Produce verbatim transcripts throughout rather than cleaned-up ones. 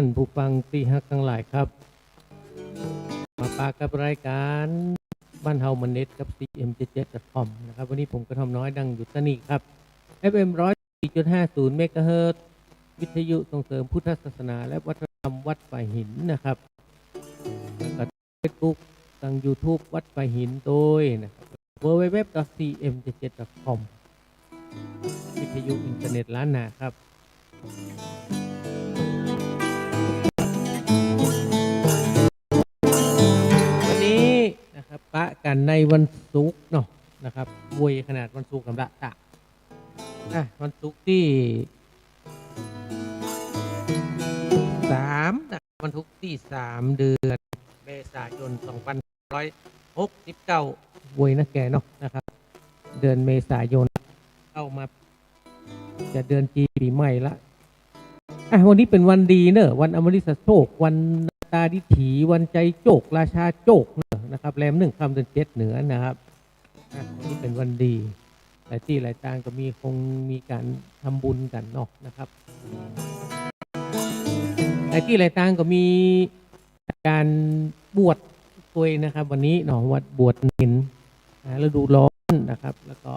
านผู้ฟังตี้ฮักตังหลายครับ มาปะกับรายก๋านบ้านเฮามาเน็ตกับ ซีเอ็มเจ็ดเจ็ดดอทคอม นะครับ วันนี้ผมกระท่อมน้อยดั่งอยู่ตี้นี่ครับ เอฟเอ็ม ร้อยสี่จุดห้าศูนย์ เมกะเฮิรตซ์ วิทยุส่งเสริมพุทธศาสนาและวัฒนธรรมวัดป่าหินนะครับ แล้วก็ เฟซบุ๊ก ตังยูทูบวัดป่าหินโตยนะครับ ดับเบิลยู ดับเบิลยู ดับเบิลยู ดอท ซี เอ็ม เจ็ดเจ็ด ดอท คอม วิทยุอินเทอร์เน็ตล้านนาครับ วันนี้นะครับ ปะกั๋นในวันศุกร์เนาะนะครับ โวยขนาดวันศุกร์กำละตะ อ่ะ วันศุกร์ตี้สามนะ วันศุกร์ตี้สาม เดือนเมษายน สองพันห้าร้อยหกสิบเก้า โวยนะแกเนาะนะครับ เดือนเมษายนเข้ามา จะเดือนจีนปี๋ใหม่ละ อ่ะ วันนี้เป๋นวันดีเนอะ วันอมฤตโชค วันนาตาดิถี วันชัยโชค ราชาโชคเนอะนะครับ แรมหนึ่งค่ำเดือนเจ็ดเหนือนะครับ อ่ะ วันนี้เป๋นวันดี หลายตี้หลายตางก็มี คงมีก๋านทำบุญกั๋นเนาะนะครับ หลายตี้หลายตางก็มีก๋านบวชตวยนะครับ วันนี้เนาะ วัดบวชเณร อ่า ฤดูร้อนนะครับ แล้วก็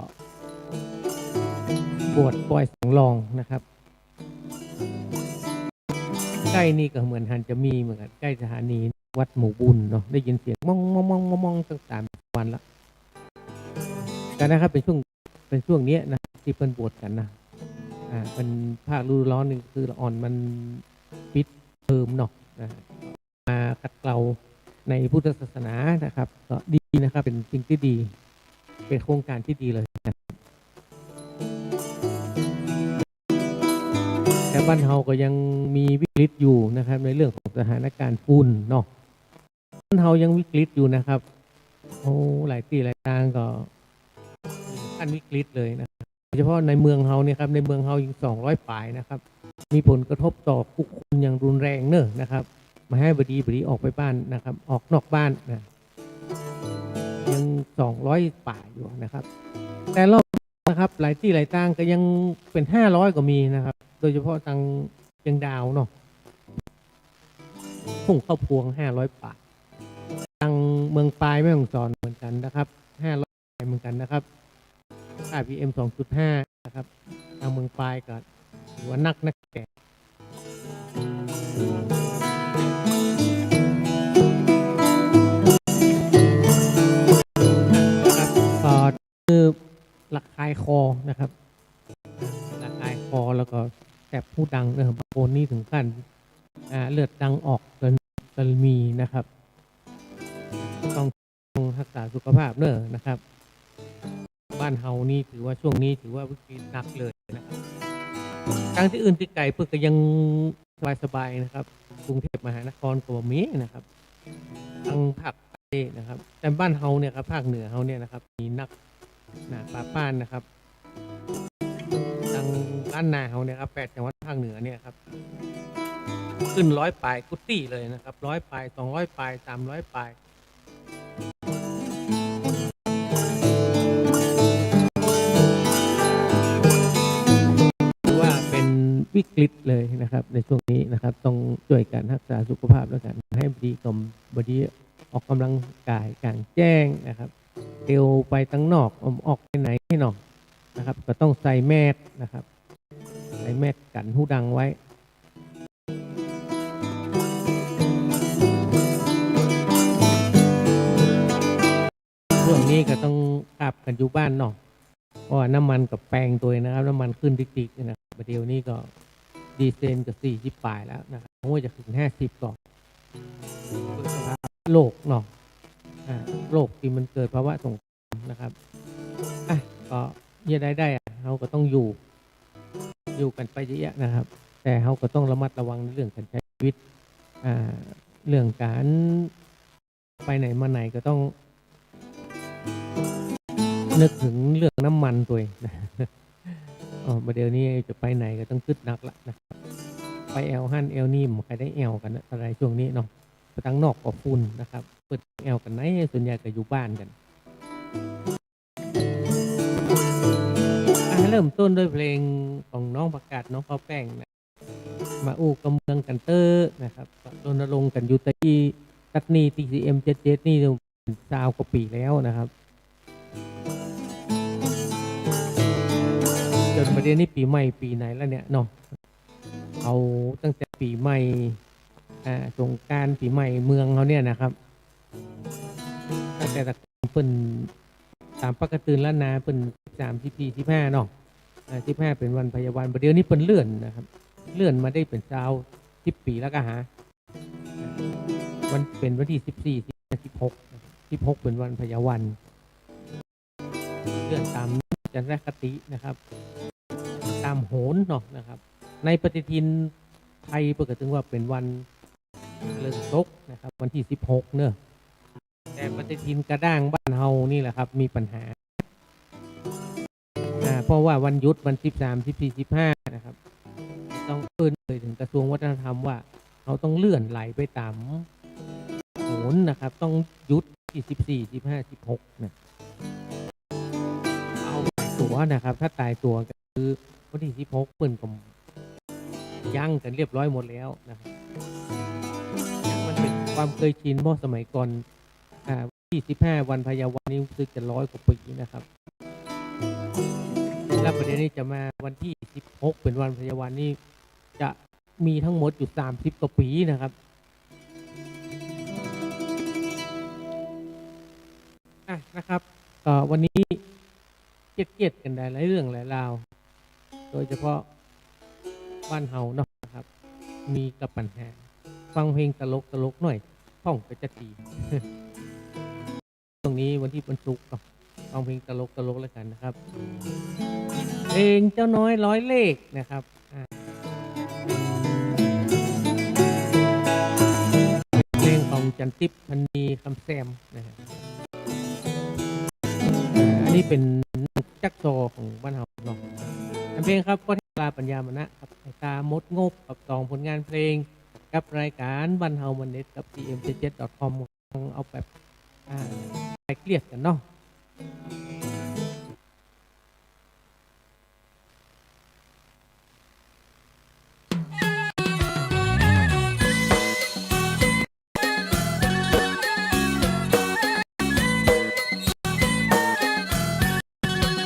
บวชปอยสังรองนะครับ ใก้นี่ก็เหมือนหันจะมีเหมือนกั๋น ใก้สถานีวัดหมู่บุญเนาะ ได้ยินเสียงมองมองมองมองมองตั้งสามวันละ กั๋นนะครับ เป๋นช่วง เป๋นช่วงเนี้ยนะ ตี้เปิ้นบวชกั๋นนะ อ่า เป๋นภาคฤดูร้อนนี่คือละอ่อนมันปิดเทอมเนาะนะ มาขัดเกลาในพุทธศาสนานะครับ ก็ดีนะครับ เป๋นสิ่งตี้ดี เป๋นโครงก๋านตี้ดีเลยนะครับ แต่บ้านเฮาก็ยังมีวิกฤตอยู่นะครับ ในเรื่องของสถานการณ์ฝุ่นเนาะ บ้านเฮายังวิกฤตอยู่นะครับ โอ้ หลายตี้หลายตางก็ถึงขั้นวิกฤตเลยนะครับ โดยเฉพาะในเมืองเฮาเนี่ยครับ ในเมืองเฮายังสองร้อยป๋ายนะครับ มีผลกระทบต่อบุคคลอย่างรุนแรงเนอะนะครับ บ่าหื้อบ่ดี บ่ดีออกไปบ้านนะครับ ออกนอกบ้านนะ ยังสองร้อยป๋ายอยู่นะครับ แต่รอบนะครับ หลายตี้หลายตางก็ยังเป๋นห้าร้อยก็มีนะครับ โดยเฉพาะตางเจียงดาวเนาะ ทุ่งข้าวพวงห้าร้อยป๋าย ตางเมืองปายแม่ฮ่องสอนเหมือนกั๋นนะครับ ห้าร้อยป๋ายเหมือนกั๋นนะครับ ค่า พีเอ็ม สองจุดห้า นะครับ ตางเมืองปายก็ถือว่านักนักแก่ ครับ ก็คือระคายคอนะครับ ระคายคอแล้วก็แสบหูดังนะครับ บางคนนี่ถึงขั้น อ่า เลือดดังออกก็ ก็มีนะครับ ต้อง รักษาสุขภาพเนอะนะครับ บ้านเฮานี่ถือว่าช่วงนี้ถือว่าวิกฤตหนักเลยนะครับ ตางตี้อื่นตี้ไก๋เปิ้นก็ยังสบายๆ นะครับ กรุงเทพมหานครก็บ่มีนะครับ ตางภาคใต้นะครับ แต่บ้านเฮาเนี่ยครับ ภาคเหนือเฮาเนี่ยนะครับ มีนักหนาปาป้านนะครับ ตางล้านนาเฮาเนี่ยครับ แปดจังหวัดภาคเหนือเนี่ยครับ ขึ้นร้อยป๋ายกู้ตี้เลยนะครับ ร้อยป๋าย สองร้อยป๋าย สามร้อยป๋าย ถือว่าเป๋นวิกฤตเลยนะครับ ในช่วงนี้นะครับ ต้องจ้วยกั๋นรักษาสุขภาพแล้วกั๋น หื้อดีก็บ่ดี ออกกำลังกายก๋างแจ้งนะครับ เตียวไปตังนอก ออกไปไหนเนาะนะครับ ก็ต้องใส่แมสก์นะครับ ใส่แมสก์กั๋นหูดังไว้ ช่วงนี้ก็ต้องขับกั๋นอยู่บ้านเนาะ เพราะว่าน้ำมันก็แปงตวยนะครับ น้ำมันขึ้นติ๊กๆ นะครับ เดี๋ยวนี้ก็ดีเซลก็สี่สิบป๋ายแล้วนะครับ โอ้ย จะถึงห้าสิบก่อ สภาพโลกเนาะ อ่า โลกตี้มันเกิดภาวะสงครามนะครับ อ่ะ ก็เยียะใดได้อะ เฮาก็ต้องอยู่ อยู่กั๋นไปเยียะๆ นะครับ แต่เฮาก็ต้องระมัดระวังในเรื่องก๋านใจ๊ชีวิต อ่า เรื่องก๋าน ไปไหนมาไหนก็ต้องนึกเถิงเรื่องน้ำมันตวยนะ อ๋อ บ่าเดี๋ยวนี้จะไปไหนก็ต้องกึ๊ดนักละนะครับ ไปแอ่วหั้นแอ่วนี่ บ่ใค่ได้แอ่วกั๋นนะ เต้าใด๋ช่วงนี้เนาะ ไปตังนอกก็ฝุ่นนะครับ เปิ้นแอ่วกั๋นไหน ส่วนใหญ่ก็อยู่บ้านกั๋น อ่ะ เริ่มต้นด้วยเพลงของน้องผักกาด น้องข้าวแป้งนะ มาอู้กับเมืองกั๋นเต๊อะนะครับ รณรงค์กั๋นอยู่ตี้ ตั๊ดหนี้ตี้ ซีเอ็มเจ็ดเจ็ด นี่ซาวกว่าปี๋แล้วนะครับ จ๋นบ่าเดี่ยวนี้ปี๋ใหม่ปี๋ไหนแล้วเนี่ยเนาะ เอาตั้งแต่ปี๋ใหม่ อ่า สงกรานต์ ปี๋ใหม่เมืองเฮาเนี่ยนะครับ ตั้งแต่ตะก่อนเปิ้น ต๋ามปกติล้านนาเปิ้น สิบสาม สิบสี่ สิบห้า เนาะ อ่า สิบห้า เป๋นวันไพยาวัณ บ่าเดี่ยวนี้เปิ้นเลื่อนนะครับ เลื่อนมาได้เป๋นซาว สิบปี๋แล้วก็หา วัน เป๋นวันตี้ สิบสี่ สิบห้า สิบหก สิบหก เป๋นวันไพยาวัณ เลื่อนต๋าม จันทรคตินะครับ ต๋ามโหรเนาะนะครับ ในปฏิทินไทยเปิ้นก็ถือว่าเป๋นวันเริงตกนะครับ วันตี้ สิบหก เนาะ แต่ปฏิทินกระด้างบ้านเฮานี่แหละครับ มีปัญหา อ่า เพราะว่าวันหยุดวัน สิบสาม สิบสี่ สิบห้า นะครับ ต้องเอิ้นเอ่ยเถิงกระทรวงวัฒนธรรมว่า เฮาต้องเลื่อนไหลไปต๋ามโหรนะครับ ต้องหยุดตี้ สิบสี่ สิบห้า สิบหก นะ เอาตั๋วนะครับ ถ้าต๋ายตั๋วก็คือวันตี้ สิบหก เปิ้นก็ยั้งกั๋นเรียบร้อยหมดแล้วนะครับ มันเป๋นความเกยชิน เพราะสมัยก่อน อ่า ตี้ สิบห้า วันไพยาวัณนี่รู้สึกจะร้อยกว่าปี๋นะครับ แล้วบ่าเดี่ยวนี้จะมาวันตี้ สิบหก เป๋นวันไพยาวัณนี่ จะมีทั้งหมดอยู่ สามสิบกว่าปี๋นะครับ อ่ะ นะครับ ก็วันนี้เกียดๆ กั๋นได้หลายเรื่องหลายราว โดยเฉพาะบ้านเฮาเนาะนะครับ มีกับปัญหา ฟังเพลงตลกๆ หน่อย พ่องก็จะดี ตรงนี้วันตี้วันศุกร์เนาะ ฟังเพลงตลกๆ แล้วกั๋นนะครับ เพลงเจ้าน้อยร้อยเลขนะครับ อ่า เพลงของจันทร์ติ๊บ พันนี คำแซมนะฮะ อันนี้เป๋นจักซอของบ้านเฮาเนาะ อันเพลงครับ ก็เทวาปัญญามะนะครับ ต๋ามหมดงบกับสองผลงานเพลง กับรายก๋านบ้านเฮามันเน็ต กับ ซีเอ็มเจ็ดเจ็ดดอทคอม เอาแบบ อ่า คลายเครียดกั๋นเนาะ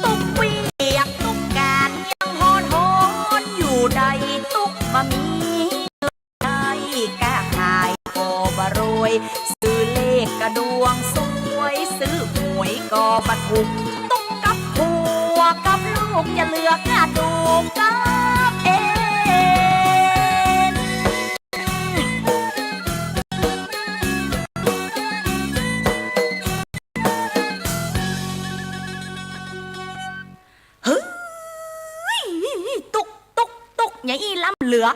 ตุ๊กเปียกตุ๊กกาดยังฮ้อนๆ อยู่ได้ตุ๊กบ่มี ได้ก้าขายก็บ่รวย ซื้อเลขก็ดวงซวย ซื้อหวยก็บ่ถูก ตุ๊กกับผัวกับลูกจะเหลือก้าดูกับเอง เฮ้ย ตุ๊ก ตุ๊ก ตุ๊ก อย่าอี้ล้ำเหลือ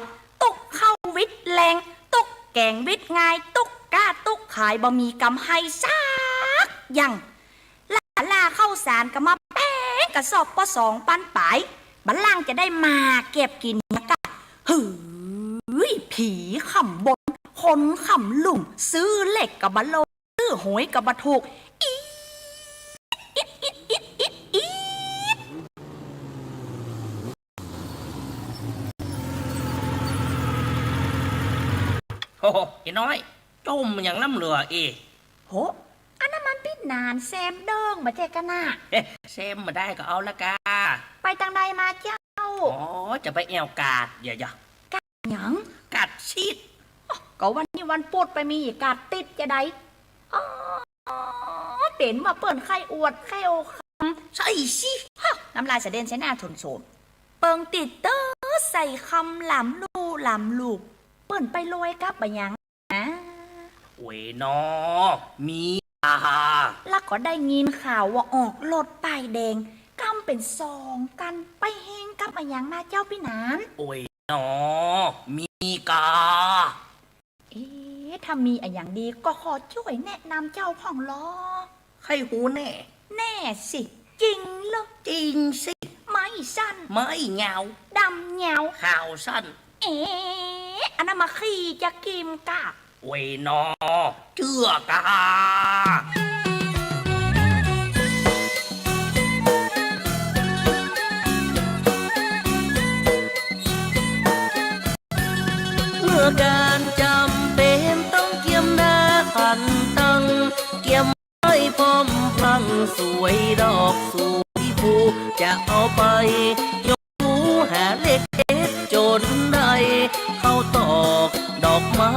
ตุ๊กเข้าวิดแรง ตุ๊กแก๋งวิดงาย ตุ๊กก้าตุ๊กขายบ่มีกำไรสักอย่าง หล้า หล้าข้าวสารก็มาแปงกระสอบปอสองปันป๋าย บ่าลางจะได้มาเก็บกิ๋นเหียก้า หืย ผีค่ำบน คนค่ำลุ่ม ซื้อเลขก็บ่ลง ซื้อหวยก็บ่ถูก อีด อีด อีด อีด อีด อีด โอ้โห ไอ้น้อย จ้มหยังล้ำเหลือเอ โห อันนั้นมันปี้หนานแซมเดิ้งบ่ใจ้กาน่ะ เอ๊ะ แซมบ่ได้ก็เอาละกา ไปตางใดมาเจ้า อ๋อ จะไปแอ่วกาด อย่า อย่า กาดหยัง กาดซีด อ๋อ ก็วันนี้วันปุธไปมีกาดติดจะใด อ๋อ เป๋นว่าเปิ้นใค่อวดแคล้วคำ ใช่สิ ฮะ น้ำลายสะเด็นใส่หน้าโสนๆ เปิงติดเต๊อะใส่คำหลามลู่หลามลู่ เปิ้นไปลอยกับบ่าหยัง โอ้ยนอ มีกา แล้วก็ได้ยินข่าวว่าออกรถป้ายแดง กำเป๋นสองคัน ไปเฮงกับอะหยังมาเจ้าปี้หนาน โอ้ยนอ มีกา เอ๊ะ ถ้ามีอะหยังดีก็ขอจ้วยแนะนำเจ้าพ่องลอ ใค่ฮู้แน่ แน่สิ จริงเหรอ จริงสิ ไม้สั้น ไม้ยาว ดำยาว ขาวสั้น เอ๊ะ อันนั้นมาขี่จะกิมกะ โอ้ยนอ เจื้อกา เ ก๋านจ๋ำเป๋นต้องเกียมหน้าขันตัง เกียมไม้พร้อมพลัง สวยดอกสวยภู จะเอาไปยกหูหาเลขเด็ดจ๋นได้ เข้าตอกดอกไม้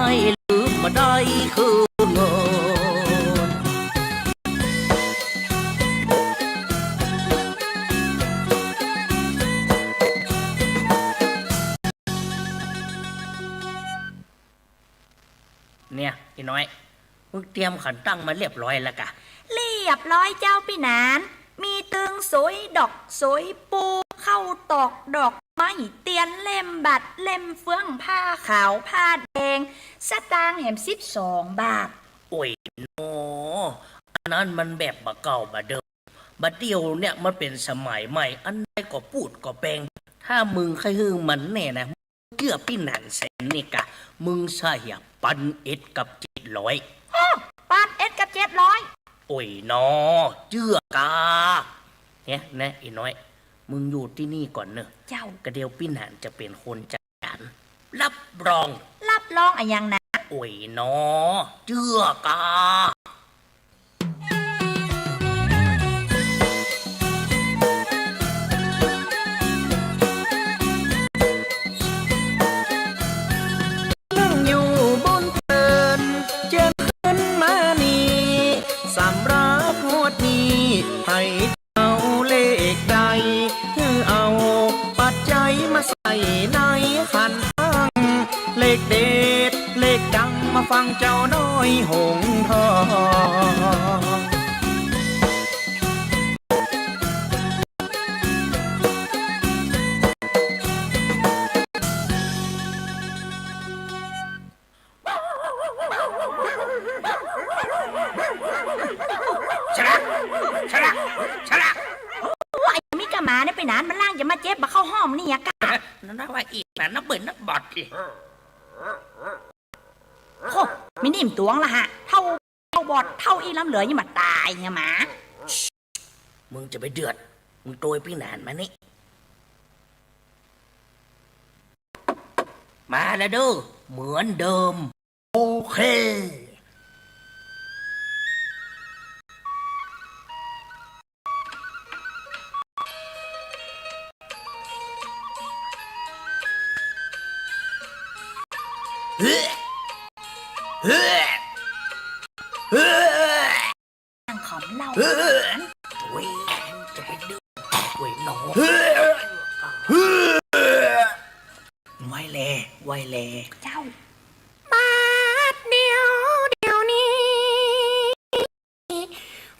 ลืมบ่ได้คืนเงิน เนี่ย อี่น้อย มึงเตรียมขันตังมาเรียบร้อยแล้วกา เรียบร้อยเจ้าปี้หนาน มีตึงสวยดอกสวยภู เข้าตอกดอกไม้ เตียนเล่ม บัตรเล่ม เฟืองผ้าขาวผ้าแดง สตางค์แหมสิบสองบาท โอ้ยน้อ อันนั้นมันแบบบ่าเก่าบ่าเดิม บ่าเดี่ยวเนี่ยมันเป๋นสมัยใหม่ อันใดก็ปูดก็แปง ถ้ามึงใค่หื้อมันแน่นะ เจื้อปี้หนานแสนนี่กา มึงเสียปันเอ็ดกับเจ็ดร้อย อ้อ ปันเอ็ดกับเจ็ดร้อย โอ้ยน้อ เจื้อกา เนี่ยนะ อี่น้อย มึงอยู่ตี้นี่ก่อนเน่อ เจ้า กะเดี๋ยวปี้หนานจะเป๋นคนจัดก๋าน รับรอง รับรองอะหยังนะ โอ้ยน้อ เจื้อกา นึ่งอยู่บนเทิน เจิญขึ้นมานี่ สำหรับงวดนี้ ใผ เอาเลขใด หื้อเอาปัจจัยมาใส่ในขันตัง เลขเด็ดเลขดังมาฟังเจ้าน้อยหงส์ทอง ชะลัก ชะลัก ชะลัก โอ้ย มีก้าหมาเนี่ยไปหนาน มันล่างจะมาเจ็บบ่าเข้าห้องนี่อะกา นั่นนะว่าอีกนะ นักเบิ่นนักบอดอีก โอ้ มีนิ่มตวงละหะ เฒ่า เฒ่าบอด เฒ่าอี้ล้ำเหลือยังบ่ต๋ายเนี่ยหมา มึงจะไปเดือด มึงโตยปี้หนานมานี่ มาแล้วเด้อ เหมือนเดิม โอเค เฮ้ย เฮ้ย เฮ้ย นั่งขำเหล้า เฮ้ย โอ้ย จะไปดื้อ โอ้ย น้อง เฮ้ย เฮ้ย ไหว้แล ไหว้แล เจ้า บาดเดียว เดี๋ยวนี้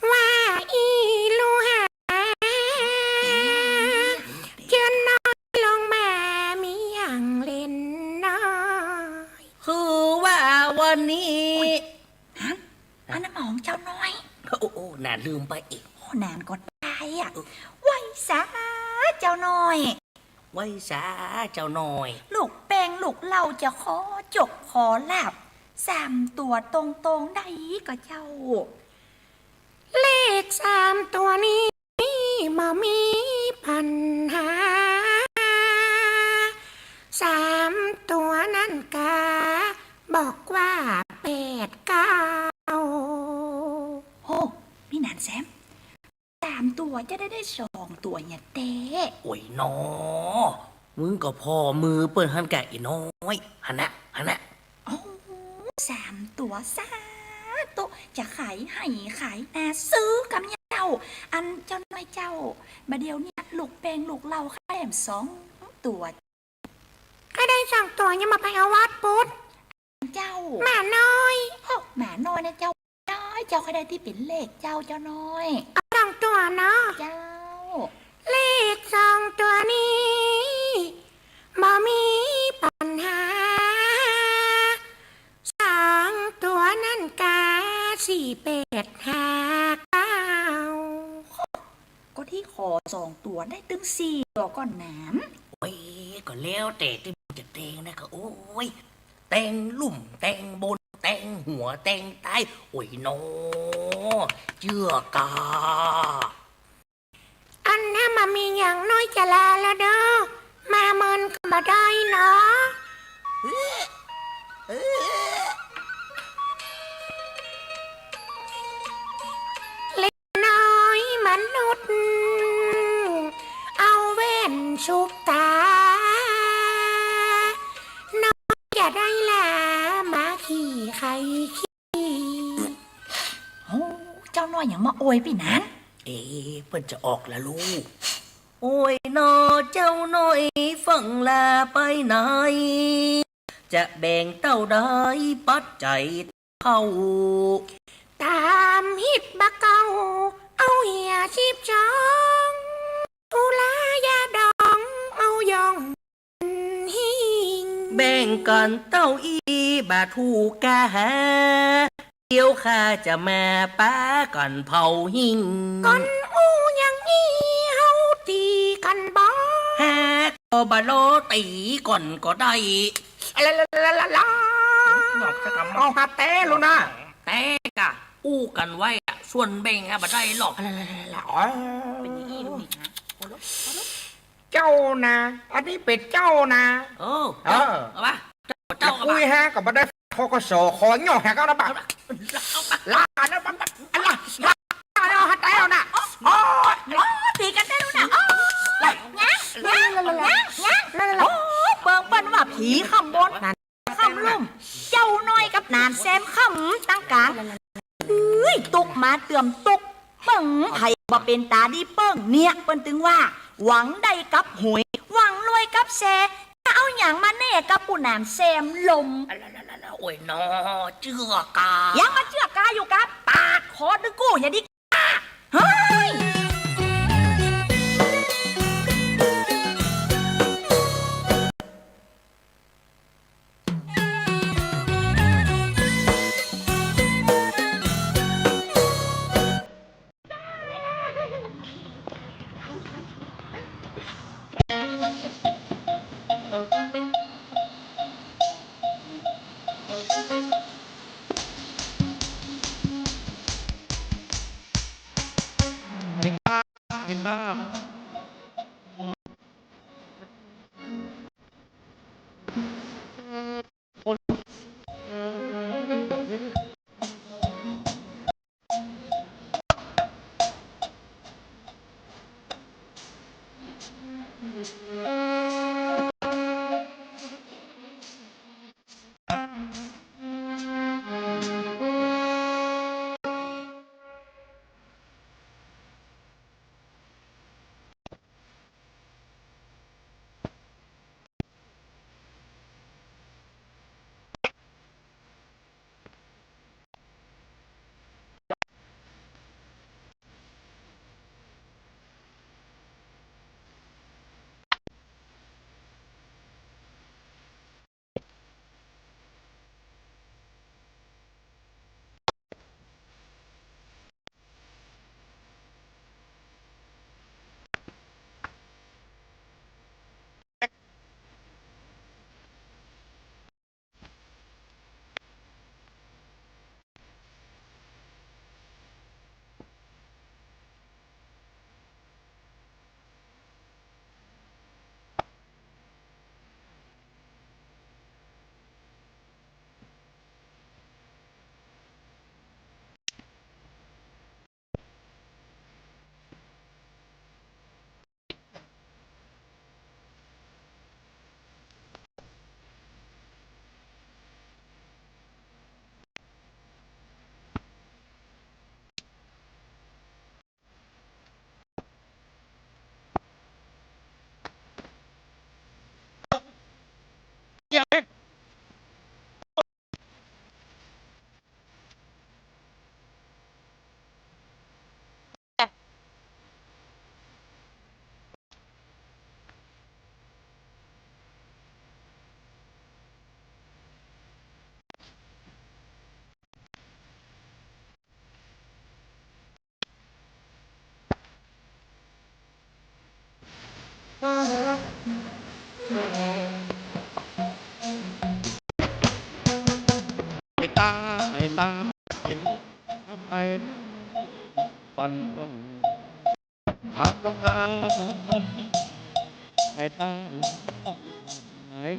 ว่าอี่ลูกหา เจิญน้อยลงมามีหยังเล่นน้อย คือว่าวันนี้ อุ๊ย ฮะ อันนั้นหมอของเจ้าน้อย โอ้ โอ้ หนานลืมไปอีก โอ้ หนานก็ต๋ายอะ เออ ไหว้สาเจ้าน้อย ไหว้สาเจ้าน้อย ลูกแป้งลูกเหล้าจะขอโจคขอลาภ สามตั๋วตรงๆ ได้ก่อเจ้า เลขสามตั๋วนี้บ่มีปัญหา สามตั๋วนั้นกา บอกว่าแปดเก้า โอ้ ปี้หนานแซม สามตั๋วจะได้ ได้สองตั๋วเนี่ยแต๊ โอ้ยน้อ มึงก็ผ่อมือเปิ้นหั้นกา อี่น้อย หั้นนะ หั้นนะ โอ้ สามตั๋ว สาธุ จะขายไฮ่ขายนาซื้อกำเนี่ยเจ้า อันเจ้าน้อยเจ้า บ่าเดี่ยวเนี่ยลูกแป้งลูกเหล้าข้าแหมสองตั๋ว ข้าได้สองตั๋วยังบ่ไปเอาวัดปุ๊ด เจ้า หมาน้อย โอ้ หมาน้อยนะเจ้า น้อยเจ้า ข้าได้ตี้เป๋นเลขเจ้า เจ้าน้อย เอาสองตั๋วเนาะ เจ้า เลขสองตั๋วนี้ บ่มีปัญหา สองตั๋วนั้นกา สี่แปดห้าเก้า ก็ตี้ขอสองตั๋วได้ตึงสี่ตั๋วก่อนหนาน โอ้ย ก็แล้วแต่ตี้มึงจะแตงนะกา โอ้ย แตงลุ่ม แตงบน แตงหัว แตงใต้ โอ้ยน้อ เจื้อกา อันนั้นบ่มีหยัง น้อยจะลาแล้วเด้อ มาเมินก็บ่ได้เนาะ เฮ้ย เล็กน้อยมนุษย์ เอาแว่นชุบต๋า น้อยจะได้ลามาขี่ไข่ขี้ โอ้ เจ้าน้อยหยังมาโอยปี้นั้น เอ๊ะ เปิ้นจะออกละลูก โอยน้อเจ้าน้อย ฟั่งลาไปไหน จะแบ่งเต้าได้ปัจจัยเข้า ต๋ามฮิตบ่าเก่า เอาเหียสิบสอง อุลายาดอง เอาย่อง หิ้ง แบ่งกั๋นเต้าอี้บ่ถูกกาหา เดี๋ยวข้าจะมาปากั๋นเผาหิ้ง กั๋นอู้อย่างอี้เฮาตี๋กั๋นบ่ หากก็บ่ลอตี๋ก่อนก็ได้ อะละละละละละ เอาหาแต๊ลูกนะ แต๊ก่ะ อู้กั๋นไว้อะ ส่วนแบ่งอะบ่ได้หรอก อะละละละละ อ๋อ เป๋นอย่างอี้ลูกนี่นะ เจ้านะ อันนี้เป๋นเจ้านะ เออ เออ เอาวะ เจ้า เจ้า จะคุยฮะ ก็บ่ได้ ธ.ก.ส. ขอหยอกฮะ ก็แล้วปะ เอาละ ลาแล้วปะ อะละ ลาแล้วฮะ แต๊นะ โอ๊ย โอ๊ย ตี๋กั๋นแต๊ลูกนะ โอ๊ย ยัง ยัง ยัง ยัง โอ๊ย เปิงเปิ้นว่าผีข้างบน ข้างลุ่ม เจ้าน้อยกับหนานแซมข้ำตังก๋าง เฮ้ย ตุ๊กมาเติ่มตุ๊ก เปิ้งไผบ่เป๋นต๋าดีเปิ้ง เนี่ย เปิ้นตึงว่า หวังได้กับหวย หวังรวยกับแชร์ จะเอาหยังมาแน่กับปู่หนานแซมลม อะละละละละ โอ้ยน้อ เจื้อกา ยังมาเจื้อกาอยู่กา ปาดคอตึงกู้ อย่าดี เฮ้ย ไอ้ตา ไอ้ตา ไอ้ ไอ้ตา ไอ้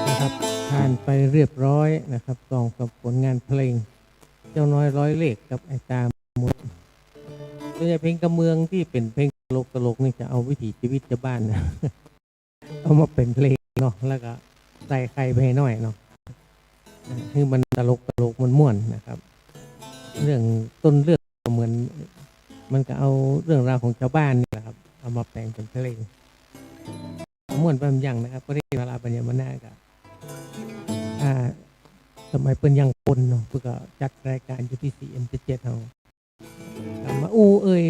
นะครับ ผ่านไปเรียบร้อยนะครับ สองสามผลงานเพลง เจ้าน้อยร้อยเลขกับไอ้ตาหมด ส่วนใหญ่เพลงกำเมืองตี้เป๋นเพลงตลกๆ นี่จะเอาวิถีชีวิตจาวบ้านนะ เอามาเป๋นเพลงเนาะ แล้วก็ใส่ไข่ไปให้น้อยเนาะ หื้อมันตลกๆ ม่วนๆ นะครับ เรื่องต้นเรื่องก็เหมือน มันก็เอาเรื่องราวของจาวบ้านนี่แหละครับ เอามาแป๋งเป๋นเพลง ม่วนไปบางอย่างนะครับ ก็ได้เวลาปัญญามะนาก็ อ่า สมัยเปิ้นยังปนเนาะ เปิ้นก็จัดรายก๋านอยู่ตี้ ซีเอ็ม เจ็ดเจ็ด เฮา ก็มาอู้เอ่ย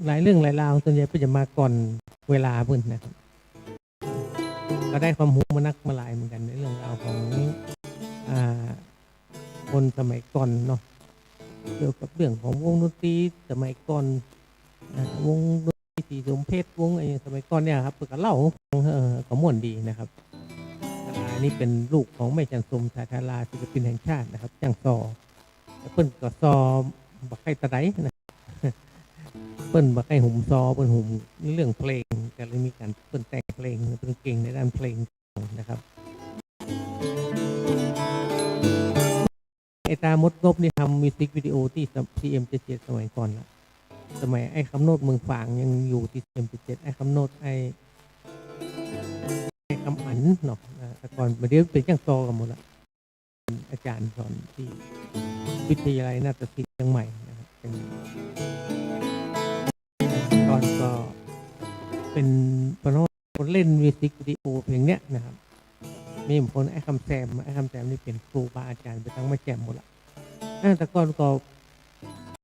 หลายเรื่องหลายราว ส่วนใหญ่เปิ้นจะมาก่อนเวลาเปิ้นนะครับ ก็ได้ความฮู้มานักมาหลายเหมือนกั๋น ในเรื่องราวของ อ่า คนสมัยก่อนเนาะ เกี่ยวกับเรื่องของวงดนตรีสมัยก่อน อ่า วงดนตรีศรีสมเพชร วงอะหยังสมัยก่อนเนี่ยครับ เปิ้นก็เล่า เออ ก็ม่วนดีนะครับ อันนี้เป๋นลูกของแม่จันทร์สม สาธารา ศิลปินแห่งชาตินะครับ จ้างซอ แต่เปิ้นก็ซอบ่ใค่ตะใดนะ เปิ้นบ่ใค่หุมซอ เปิ้นหุมเรื่องเพลง ก็เลยมีก๋านเปิ้นแต่งเพลง เปิ้นเก่งในด้านเพลงนะครับ ไอ้ตาหมดงบนี่ทำมิวสิกวิดีโอตี้ ซีเอ็ม เจ็ดเจ็ด สมัยก่อนละ สมัยไอ้คำโนดเมืองฝางยังอยู่ตี้ เอ็ม เจ็ดเจ็ด ไอ้คำโนด ไอ้ ไอ้คำอั๋นเนาะ อ่า แต่ก่อน บ่าเดี่ยวเป๋นจ้างต่อกั๋นหมดละ อาจ๋ารย์สอนตี้วิทยาลัยนาฏศิลป์เจียงใหม่นะครับ เป๋น ก่อนก็เป๋น เป๋นคนเล่นมิวสิกวิดีโอเพลงเนี้ยนะครับ มีผมคนไอ้คำแซม ไอ้คำแซมนี่เป๋นครูบาอาจ๋ารย์ไปตั้งมาแจ่มหมดละ อ่า แต่ก่อนก็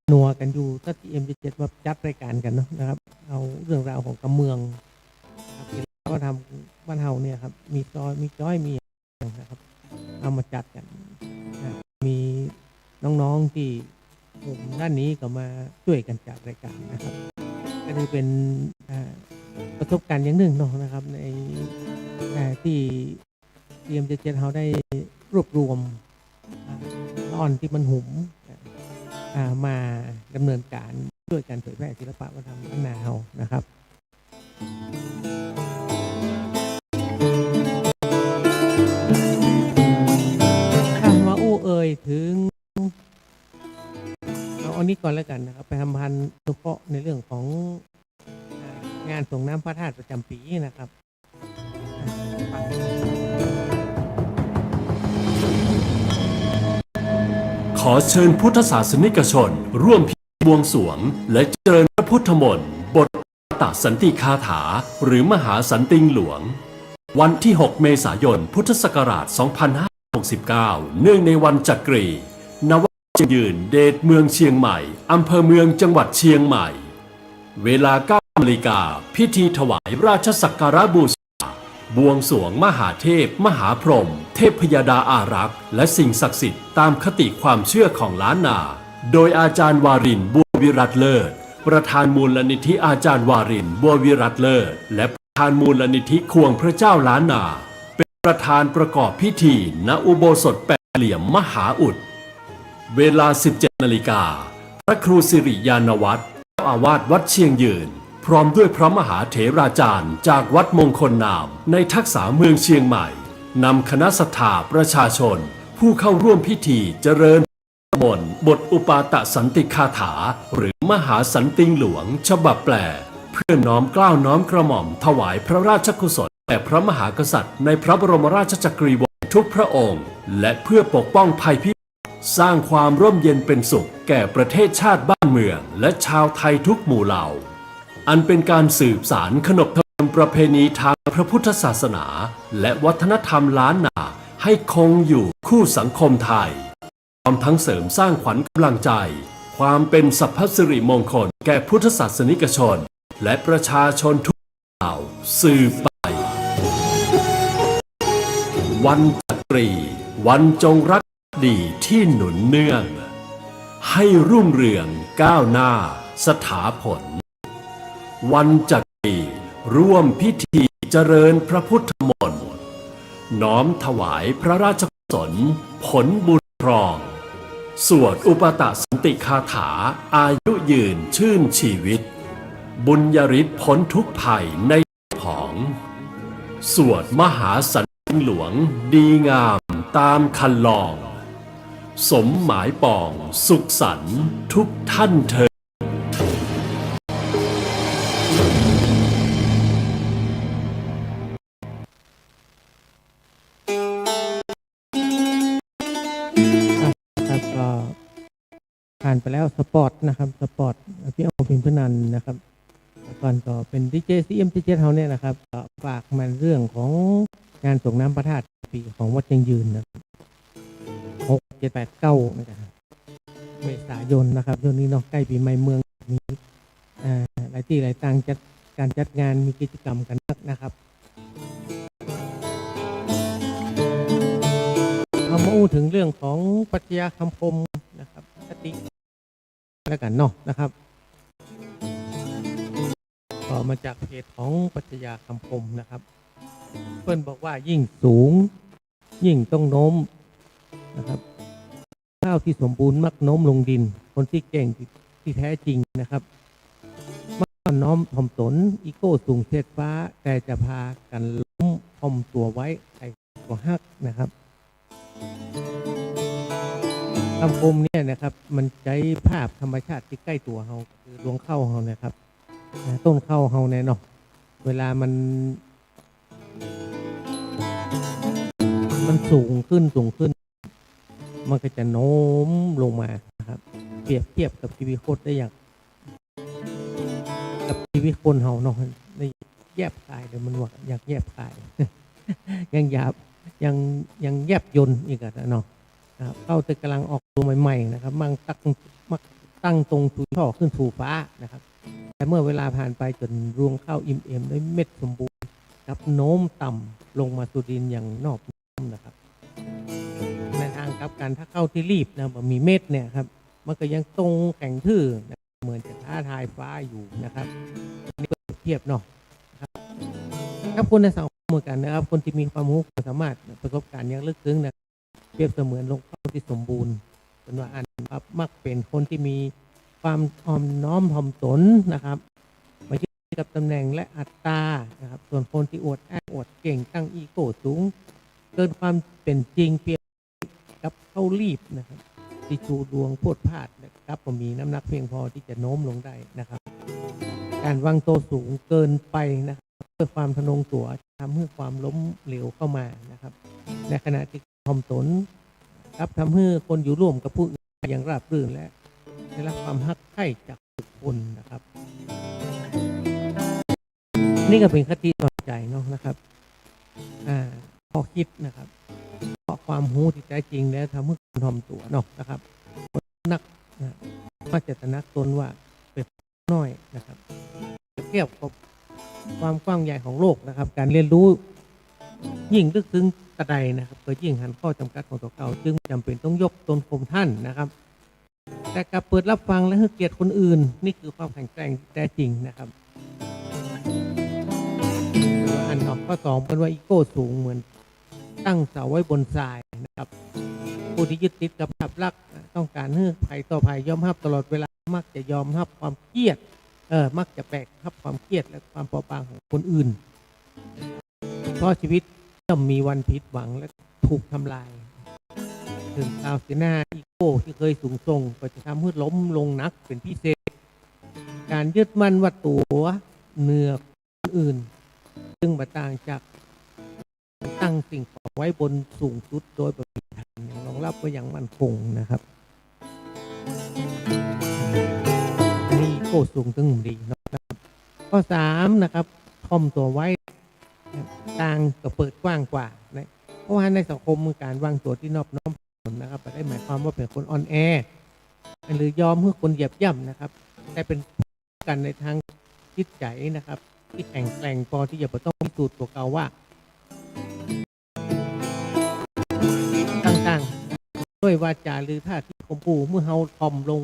หนัวกั๋นอยู่ ตั๊งตี้ เอ็ม เจ็ดเจ็ด มาจัดรายก๋านกั๋นเนาะนะครับ เอาเรื่องราวของกำเมืองนะครับ ศิลปะวัฒนธรรมบ้านเฮาเนี่ยครับ มีซ้อย มีจ๊อย มี นะครับ เอามาจัดกั๋น อ่า มีน้องๆ ตี้กลุ่มด้านนี้ก็มาจ้วยกั๋นจัดรายก๋านนะครับ ก็ถือเป๋น อ่า ประสบก๋ารณ์อย่างนึ่งเนาะนะครับ ใน อ่า ตี้ เอ็ม เจ็ดเจ็ด เฮาได้รวบรวม อ่า ละอ่อนตี้มันหุม อ่า มาดำเนินก๋านจ้วยกั๋นเผยแพร่ศิลปะวัฒนธรรมล้านนาเฮานะครับ อ่ะ มาอู้เอ่ยเถิง เอาอันนี้ก่อนแล้วกั๋นนะครับ ประชาสัมพันธ์อนุเคราะห์ในเรื่องของ อ่า งานส่งน้ำพระธาตุประจ๋ำปี๋นะครับ ขอเชิญพุทธศาสนิกชนร่วมพิธีบวงสรวงและเจริญพระพุทธมนต์บท ตะสันติคาถา หรือมหาสันติงหลวง วันที่ หก เมษายน พุทธศักราช สองพันห้าร้อยหกสิบเก้า เนื่องในวันจักรี ณ วัดเชียงยืน เดชเมืองเชียงใหม่ อำเภอเมือง จังหวัดเชียงใหม่ เวลา เก้า นาฬิกา พิธีถวายราชสักการะบูชา บวงสรวงมหาเทพ มหาพรหม เทพยดาอารักษ์ และสิ่งศักดิ์สิทธิ์ตามคติความเชื่อของล้านนา โดยอาจารย์วารินทร์ บัววิรัตน์เลิศ ประธานมูลนิธิอาจารย์วารินทร์ บัววิรัตน์เลิศ และประธานมูลนิธิควงพระเจ้าล้านนา เป็นประธานประกอบพิธี ณ อุโบสถแปดเหลี่ยมมหาอุด เวลา สิบเจ็ด นาฬิกา พระครูสิริญาณวัฒน์ เจ้าอาวาสวัดเชียงยืน พร้อมด้วยพระมหาเถราจารย์จากวัดมงคลนาม ในทักษาเมืองเชียงใหม่ นำคณะศรัทธาประชาชน ผู้เข้าร่วมพิธีเจริญมนต์บทอุปาตะสันติคาถา หรือมหาสันติงหลวง ฉบับแปล เพื่อน้อมเกล้าน้อมกระหม่อมถวายพระราชกุศลแด่พระมหากษัตริย์ในพระบรมราชจักรีวงศ์ทุกพระองค์ และเพื่อปกป้องภัยพิบัติ สร้างความร่มเย็นเป็นสุขแก่ประเทศชาติบ้านเมือง และชาวไทยทุกหมู่เหล่า อันเป็นการสืบสานขนบธรรมเนียมประเพณีทางพระพุทธศาสนา และวัฒนธรรมล้านนาให้คงอยู่คู่สังคมไทย พร้อมทั้งเสริมสร้างขวัญกำลังใจ ความเป็นสัพพสิริมงคลแก่พุทธศาสนิกชน และประชาชนทุกหมู่เหล่าสืบไป วันจักรี วันจงรักภักดีที่หนุนเนื่อง ให้รุ่งเรืองก้าวหน้าสถาผล วันจักรี ร่วมพิธีเจริญพระพุทธมนต์ น้อมถวายพระราชกุศลผลบุญครอง สวดอุปาตะสันติคาถา อายุยืนชื่นชีวิต บุญญาฤทธิ์พ้นทุกข์ภัยในผอง สวดมหาสันติงหลวงดีงามตามคันลอง สมหมายปองสุขสันต์ทุกท่านเทอญ อ่ะ ครับ ก็ผ่านไปแล้วสปอตนะครับ สปอต พี่เอาพิมพ์พนันนะครับ แต่ก่อนก็เป๋นดีเจ ซีเอ็ม เจ็ดเจ็ด เฮาเนี่ยนะครับ ก็ฝากมาเรื่องของงานส่งน้ำพระธาตุปีของวัดเชียงยืนนะครับ หก เจ็ด แปด เก้า นะครับ เมษายนนะครับ ช่วงนี้เนาะ ใก้ปี๋ใหม่เมือง มี อ่า หลายตี้หลายตางจัด ก๋านจัดงาน มีกิจกรรมกั๋นนักนะครับ เฮามาอู้เถิงเรื่องของปรัชญาคำคมนะครับ คติ แล้วกั๋นเนาะนะครับ ก็มาจากเพจของปรัชญาคำคมนะครับ เปิ้นบอกว่ายิ่งสูง ยิ่งต้องโน้มนะครับ ข้าวที่สมบูรณ์มักโน้มลงดิน คนตี้เก่งตี้แท้จริงนะครับ มักอ่อนน้อมถ่อมตน อีโก้สูงเชษฟ้า แต่จะพากั๋นล้ม ถ่อมตั๋วไว้ ใครก็ฮักนะครับ กำคมเนี่ยนะครับ มันใจ๊ภาพธรรมชาติตี้ใก้ตั๋วเฮา คือรวงข้าวเฮานะครับ อ่า ต้นข้าวเฮาเนี่ยเนาะ เวลามัน มันสูงขึ้น สูงขึ้น มันก็จะโน้มลงมานะครับ เปรียบเทียบกับชีวิตคนได้อย่าง กับชีวิตคนเฮาเนาะ นี่แยบคายเลย มันว่าอย่างแยบคาย ยังหยาบ ยัง ยังแยบยลอีกอะเนาะ นะครับ ข้าวตี้ก่ำลังออกรวงใหม่ๆ นะครับ มักตั้ง มักตั้งตรงชูช่อขึ้นสู่ฟ้านะครับ แต่เมื่อเวลาผ่านไปจ๋นรวงข้าวอิ่มเอมด้วยเม็ดสมบูรณ์ กลับโน้มต่ำลงมาสู่ดินอย่างนอบน้อมนะครับ ในทางกลับกั๋น ถ้าข้าวตี้รีบนะ บ่มีเม็ดเนี่ยครับ มันก็ยังตรงแข็งทื่อนะ เหมือนจะท้าทายฟ้าอยู่นะครับ อันนี้ก็เปรียบเทียบเนาะ ครับ กับคนในสังคมเหมือนกั๋นนะครับ คนตี้มีความฮู้ความสามารถ ประสบก๋ารณ์อย่างลึกซึ้งนะ เปรียบเสมือนรวงข้าวตี้สมบูรณ์ เปิ้นว่าอั้นครับ มักเป๋นคนตี้มีความอ่อนน้อมถ่อมตนนะครับ บ่ยึดติดกับต๋ำแหน่งและอัตตานะครับ ส่วนคนตี้อวดอ้างอวดเก่ง ตั้งอีโก้สูงเกินความเป๋นจริง เปรียบกับข้าวรีบนะครับ ตี้ชูรวงพรวดพราด และกลับบ่มีน้ำหนักเพียงพอตี้จะโน้มลงได้นะครับ ก๋านวางตั๋วสูงเกินไปนะครับ ด้วยความทะนงตั๋ว ทำหื้อความล้มเหลวเข้ามานะครับ ในขณะตี้ถ่อมตน กลับทำหื้อคนอยู่ร่วมกับผู้อื่นอย่างราบรื่น และได้รับความฮักใคร่จากทุกคนนะครับ นี่ก็เป๋นคติสอนใจ๋เนาะนะครับ อ่า ข้อคิดนะครับ เพราะความฮู้ตี้แต๊จริงแล้วทำหื้อคนถ่อมตั๋วเนาะนะครับ นักนะ มักจะตระหนักตนว่าเป๋นน้อยนะครับ เปรียบเทียบกับความกว้างใหญ่ของโลกนะครับ ก๋านเรียนฮู้ยิ่งลึกซึ้งตราใดนะครับ ก็ยิ่งหันข้อจ๋ำกัดของตั๋วเก่า จึงจ๋ำเป๋นต้องยกตนข่มท่านนะครับ แต่กลับเปิดฮับฟังและหื้อเกียรติคนอื่น นี่คือความแข็งแกร่งตี้แต๊จริงนะครับ อันเนาะ ข้อสองเปิ้นว่าอีโก้สูงเหมือน ตั้งเสาไว้บนทรายนะครับ ผู้ตี้ยึดติดกับภาพลักษณ์ ต้องก๋านหื้อใผต่อใผยอมฮับตลอดเวลา มักจะยอมฮับความเกียจ เอ่อ มักจะแบกฮับความเกียจและความเปราะบางของคนอื่น เพราะชีวิตย่อมมีวันผิดหวังและถูกทำลาย เถิงคราวเสียหน้า อีโก้ตี้เกยสูงส่งก็จะทำหื้อล้มลงหนักเป๋นพิเศษ ก๋านยึดมั่นว่าตั๋วเหนือคนอื่น ซึ่งบ่ต่างจาก ตั้งสิ่งของไว้บนสูงสุดโดยบ่มีฐานรองฮับไว้อย่างมั่นคงนะครับ นี่โก้สูงตึงดีเนาะครับ ข้อสามนะครับ ถ่อมตั๋วไว้ ตางก็เปิดกว้างกว่านะ เพราะว่าในสังคมก๋านวางตั๋วตี้นอบน้อมถ่อมตนนะครับ บ่ได้หมายความว่าเป๋นคนอ่อนแอ หรือยอมหื้อคนเหยียบย่ำนะครับ แต่เป๋น กันในทางจิตใจ๋นะครับ ตี้แข็งแกร่งปอตี้จะบ่ต้องพิสูจน์ตั๋วเก่าว่า ต่างๆ ด้วยวาจาหรือท่าทีข่มขู่ เมื่อเฮาถ่อมลง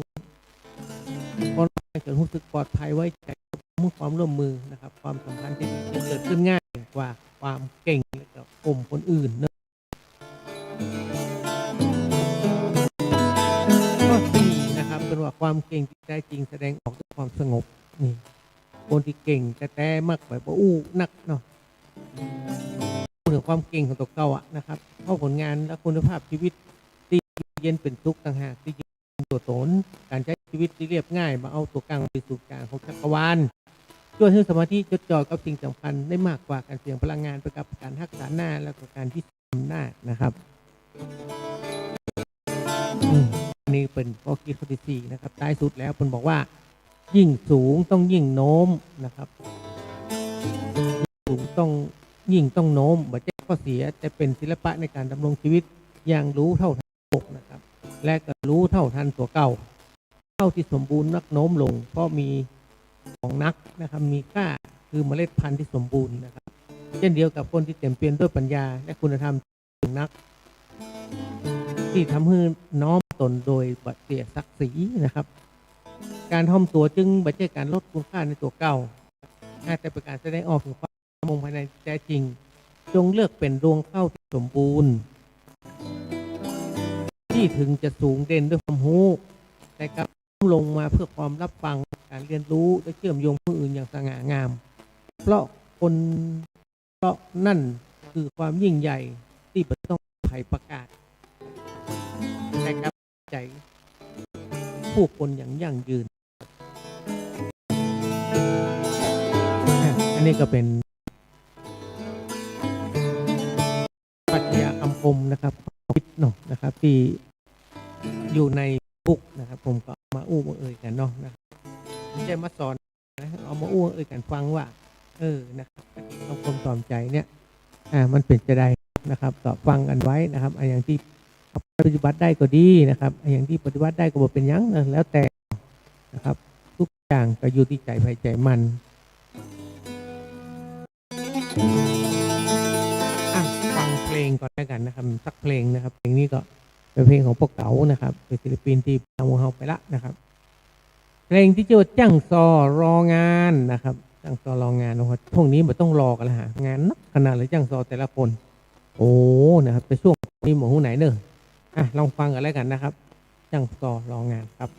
ก็จ๋นฮู้สึกปลอดภัยไว้ใจ๋ เมื่อความร่วมมือนะครับ ความสัมพันธ์ตี้ดีจะเกิดขึ้นง่ายกว่าความเก่งและก็ข่มคนอื่นเนาะ ข้อสี่นะครับ เปิ้นว่าความเก่งตี้แต๊จริงแสดงออกด้วยความสงบ นี่ คนตี้เก่งแต๊ๆ มักแบบว่าอู้นักเนาะ พูดเถิงความเก่งของตั๋วเก่าอะนะครับ เพราะผลงานและคุณภาพชีวิตตี้เยือกเย็นเป๋นสุขต่างหากตี้ ตั๋วต๋น ก๋านใจ๊ชีวิตตี้เรียบง่าย บ่เอาตั๋วกั๋งเป๋นศูนย์ก๋างของจักรวาล จ้วยหื้อสมาธิจดจ่อกับสิ่งสำคัญได้มากกว่าก๋านเสียพลังงานไปกับก๋านฮักษาหน้า และก็ก๋านพิสูจน์อำนาจนะครับ อืม นี่เป๋นข้อคิดข้อตี้สี่นะครับ ท้ายสุดแล้วเปิ้นบอกว่า ยิ่งสูงต้องยิ่งโน้มนะครับ สูงต้อง ยิ่งต้องโน้ม บ่ใจ้ข้อเสีย แต่เป๋นศิลปะในก๋านดำรงชีวิตอย่างรู้เท่าทันโลกนะครับ และก็รู้เท่าทันตั๋วเก่า ข้าวตี้สมบูรณ์มักโน้มลง เพราะมีของหนักนะครับ มีค่า คือเมล็ดพันธุ์ตี้สมบูรณ์นะครับ เจ้นเดียวกับคนตี้เต๋มเปี่ยมด้วยปัญญาและคุณธรรม นัก ตี้ทำหื้อน้อมตนโดยบ่เสียศักดิ์ศรีนะครับ ก๋านถ่อมตั๋วจึงบ่ใจ้ก๋านลดคุณค่าในตั๋วเก่า แต่เป๋นก๋านแสดงออกเถิงความองภายในแต๊จริง จงเลือกเป๋นรวงข้าวตี้สมบูรณ์ ตี้เถิงจะสูงเด่นด้วยความฮู้ แต่กลับลงมาเพื่อความฮับฟัง ก๋านเรียนฮู้ และเชื่อมโยงผู้อื่นอย่างสง่างาม เพราะคน เพราะนั่นคือความยิ่งใหญ่ตี้บ่ต้องใผประกาศ แต่กลับ ใจผู้คนอย่างยั่งยืน อ่ะ อันนี้ก็เป๋นปรัชญาคำคมนะครับ ของคริสต์เนาะนะครับ ตี้อยู่ในเฟซบุ๊กนะครับ ผมก็เอามาอู้มาเอ่ยกั๋นเนาะนะครับ บ่ใจ้มาสอนนะ เอามาอู้มาเอ่ยกั๋นฟังว่า เออ นะครับ คำคมสอนใจ๋เนี่ย อ่า มันเป๋นจาใดนะครับ ก็ฟังกั๋นไว้นะครับ อะหยังตี้ปฏิบัติได้ก็ดีนะครับ อะหยังตี้ปฏิบัติได้ก็บ่เป๋นหยังนะ แล้วแต่นะครับ กู้อย่างก็อยู่ตี้ใจ๋ใผใจ๋มัน อ่ะ ฟังเพลงก่อนแล้วกั๋นนะครับ สักเพลงนะครับ เพลงนี้ก็เป๋นเพลงของป้อเก๋านะครับ เป๋นศิลปินตี้นำหมู่เฮาไปละนะครับ เพลงตี้จื้อว่าจ้างซอรองานนะครับ จ้างซอรองาน โอ้โห ช่วงนี้บ่ต้องรอกั๋นละฮะ งานนักขนาดเลย จ้างซอแต่ละคน โอ้ นะครับ แต่ช่วงนี้บ่ฮู้ไหนเน่อ อ่ะ ลองฟังกั๋นแล้วกั๋นนะครับ จ้างซอรองานครับ